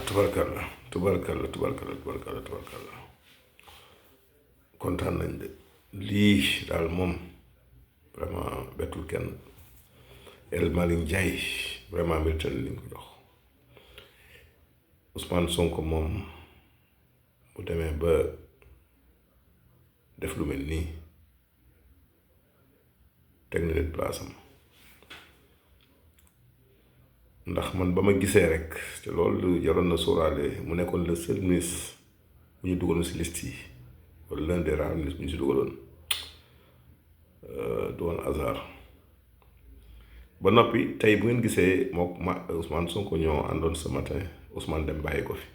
tubarkalla tubarkalla tubarkalla tubarkalla tubarkalla kontaan nañ de lii daal moom vraiment bettul kenn. El Malick Ndiaye vraiment mérite na li ñu ko jox Ousmane Sonko moom bu demee ba def lu mel nii teg na nit place am ndax man ba ma gisee rek te loolu jaroon na sóoraale mu nekkoon le seul ministre bu ñu dugaloon si liste yi wala l'un des rares ministres bu ñu si dugaloon du woon hasard ba noppi tey bu ngeen gisee mook Ousmane Sonko ñoo àndoon ce matin Ousmane dem bàyyi ko fi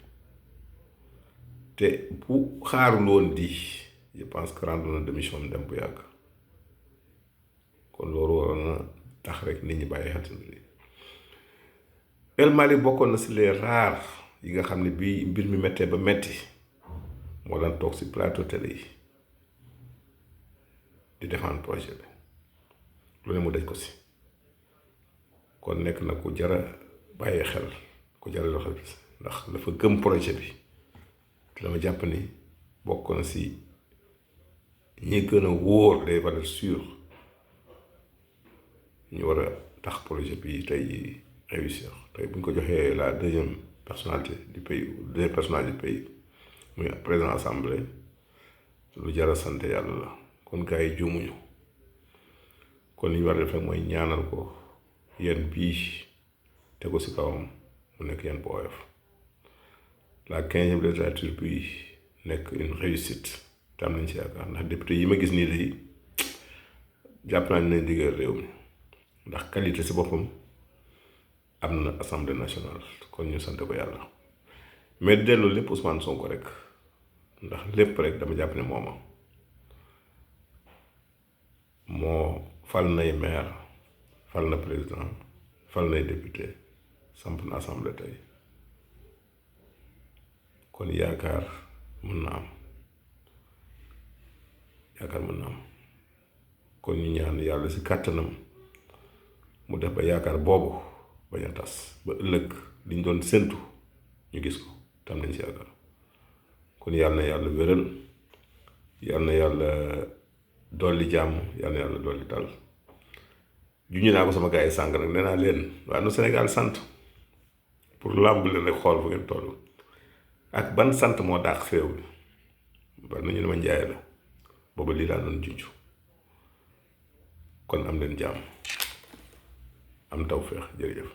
te bu xaarul woon di je pense que rendre na démission dem bu yàgg kon loolu waroon na tax rek nit ñi bàyyi xel si El Malick bokkoon na si les rares yi nga xam ne bii mbir mi méttee ba metti moo daan toog si plateau télé yi di défendre projet bi lu ne mu daj ko si kon nekk na ku jara bàyyi xel ku jara doxal ndax dafa gëm projet bi te dama jàpp ni bokk na si ñi gën a wóor les valeurs sûres ñu war a tax projet bi tey réussir tey bu ñu ko joxee la deuxième personnalité du pays deuxième personnalité du pays muy président assemblée lu jara sant yàlla la kon gars yi juumuñu kon li ñu war a def rek mooy ñaanal ko yéen bii te ko si kawam mu nekk yéen bu oyof la 15e législature bi nekk une réussite te am nañ ci yaakaar ndax député yi ma gis nii day jàpp naa ne liggéeyal réew mi ndax qualité si boppam am na assemblée nationale kon ñu sant ko yàlla mais dellu lépp Ousmane Sonko rek ndax lépp rek dama jàpp ne mooma moo fal nay maire fal na président fal nay député samp na assemblée tey kon yaakaar mën na am kon ñu ñaan yàlla si kàttanam mu def ba yaakaar boobu bañ a tas ba ëllëg liñ doon séntu ñu gis ko tam nañ si yaakaar kon yàlla na yàlla wéral yàlla na yàlla dolli jàmm yàlla na yàlla dolli dal juñu naa ko sama gars yi sànq nag nee naa leen waa nu Sénégal sant pour làmb leen rek xool fu ngeen toll ak ban sant moo dàq féew bi ba nañu ne ma njaay la booba lii laa doon junj kon am leen jàmm am tawfeex jërëjëf